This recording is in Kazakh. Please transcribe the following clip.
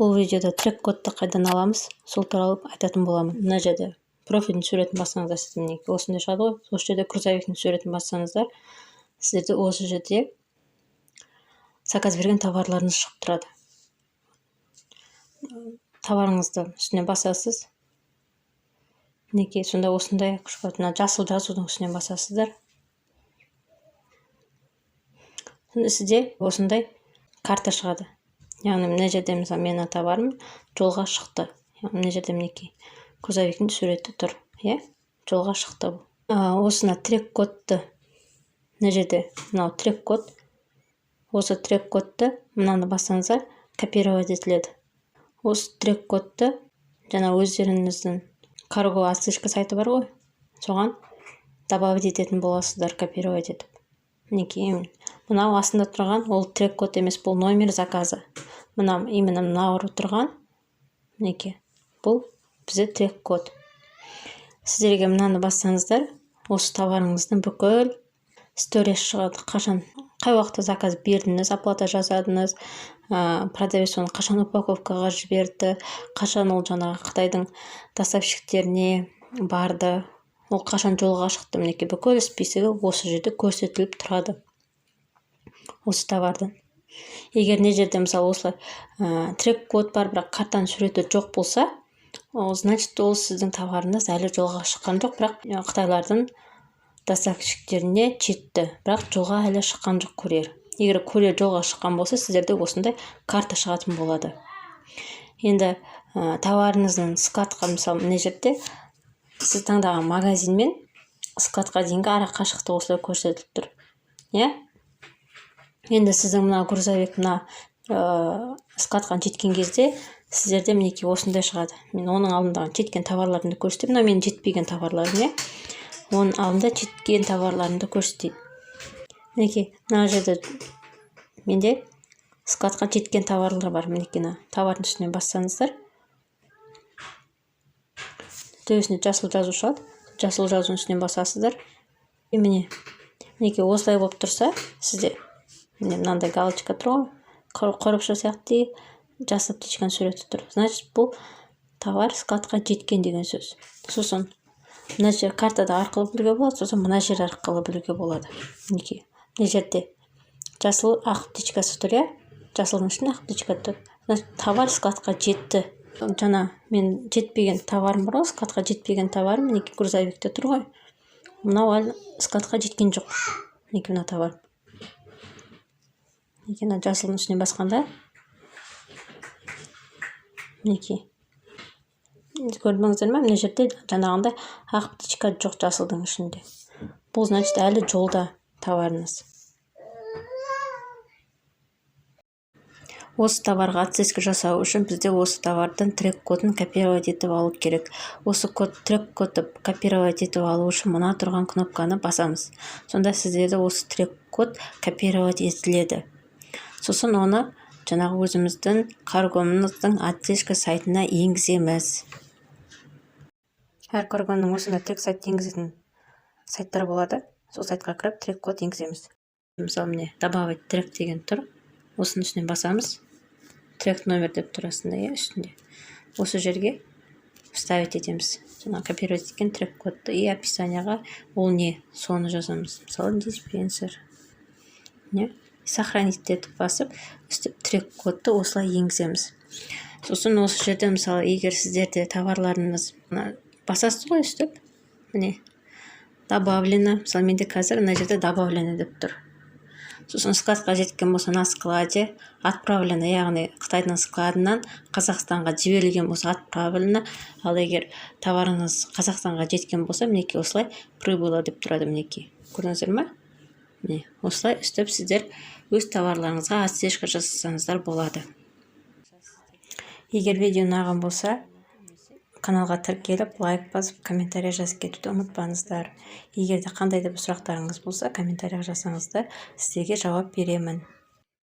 Бұл видеода трек-кодты қайдан аламыз, сол туралы айтатын боламын. Мына жерде профильдің суретін бассаңыздар, сізде мінекей осындай шығады ғой. Осы жерде грузовиктің суретін бассаңыздар, сіздерде осы жерде заказ берген товарларыңыз шығып тұрады. Товарыңызды үстіне басасыз, мінекей, сонда осындай мына жасыл жазудың үстіне басасыздар. Сонда сізде осындай карта шығады. Яғни мына жерде, мысалы, менің товарым жолға шықты. Яғни мына жерде, мінекей, грузовиктің суреті тұр, иә, жолға шықты. Осыны трек кодты, мына жерде мынау трек код, осы трек кодты мынаны бассаңыздар, копировать етіледі. Осы трек кодты жаңа өздеріңіздің карго отслежка сайты бар ғой, соған добавить ететін боласыздар, копировать етіп. Мінекей, мынау астында тұрған ол трек код емес, бұл номер заказа. Мына именно мынау тұрған, мінекей, бұл бізде трек код. Сіздерге мынаны бассаңыздар, осы товарыңыздың бүкіл историясы шығады: қашан, қай уақытта заказ бердіңіз, оплата жасадыңыз, продавец оны қашан упаковкаға жіберді, қашан ол жаңағы Қытайдың доставщиктеріне барды, ол қашан жолға шықты. Мінекей, бүкіл списогі осы жерде көрсетіліп тұрады осы товардың. Егер мына жерде, мысалы, осылай трек код бар, бірақ картаның суреті жоқ болса, ол значит, ол сіздің товарыңыз әлі жолға шыққан жоқ, бірақ қытайлардың доставщиктеріне жетті, бірақ жолға әлі шыққан жоқ курьер. Егер курьер жолға шыққан болса, сіздерде осындай карта шығатын болады. Енді товарыңыздың складқа, мысалы, мына жерде сіз таңдаған магазин мен складқа дейінгі ара қашықтық осылай көрсетіліп тұр, иә. Енді сіздің мына грузовик мына складқа жеткен кезде сіздерде, мінекей, осындай шығады. Мен оның алдында жеткен товарларымды көрсетемін. Мынау менің жетпеген товарларым, иә. Оның алдында жеткен товарларымды көрсетейін. Мінекей, мына жерде менде складқа жеткен товарлар бар. Мінекей, мына товардың үстіне бассаңыздар, төбесінде жасыл жазу шығады. Жасыл жазудың үстіне басасыздар, и міне, мінекей, осылай болып тұрса сізде, міне, мынандай галочка тұр ғой, қорапша сияқты, жасыл птичканың суреті тұр, значит, бұл товар складқа жеткен деген сөз. Сосын мына жер картада арқылы білуге болады, сосын мына жер арқылы білуге болады. Мінекей, мына жерде жасыл ақ птичкасы тұр, иә, жасылдың ішінде ақ птичка тұр, значит, товар складқа жетті. Жаңа мен жетпеген товарым бар ғой, складқа жетпеген товарым, мінекей, грузовикте тұр ғой, мынау әлі складқа жеткен жоқ. Мінекей, мына товар, мінекей, мына жасылдың үстіне басқанда, мінекей, көрдіңіздер ме, мына жерде жаңағындай ақ птичка жоқ жасылдың ішінде. Бұл значит, әлі жолда товарыңыз. Осы товарға отслежка жасау үшін бізде осы товардың трек кодын копировать етіп алу керек. Осы код, трек кодты копировать етіп алу үшін мына тұрған кнопканы басамыз. Сонда сіздерде осы трек код копировать етіледі. Сосын оны жаңағы өзіміздің каргомыздың отслежка сайтына енгіземіз. Әр каргоның осындай трек сайт енгізетін сайттар болады. Сол сайтқа кіріп, трек код енгіземіз. Мысалы, міне, «Добавить трек» деген тұр, осының үстіне басамыз. «Трек номер» деп тұр астында, иә, үстінде. Осы жерге вставить етеміз жаңағы копировать еткен трек кодты и описанияға ол не, соны жазамыз. Мысалы, диспенсер, не, «Сохранить» етіп басып, өстіп трек кодты осылай енгіземіз. Сосын осы жерде, мысалы, егер сіздерде товарларыңыз, басасыз ғой өстіп, міне, «Добавлено». Мысалы, менде қазір мына жерде «Добавлено» деп тұр. Сосын складқа жеткен болса, «На складе», «Отправлено», яғни Қытайдың складынан Қазақстанға жіберілген болса, «Отправлено». Ал егер товарыңыз Қазақстанға жеткен болса, мінекей, осылай «Прибыло» деп тұрады. Мінекей, көрдіңіздер ме? Міне, осылай өстіп сіздер өз товарларыңызға отслежка жасасаңыздар болады. Егер видео ұнаған болса, каналға тіркеліп, лайк басып, комментарий жазып кетуді ұмытпаңыздар. Егер де қандай да бір сұрақтарыңыз болса, комментарийға жазсаңыздар, сіздерге жауап беремін.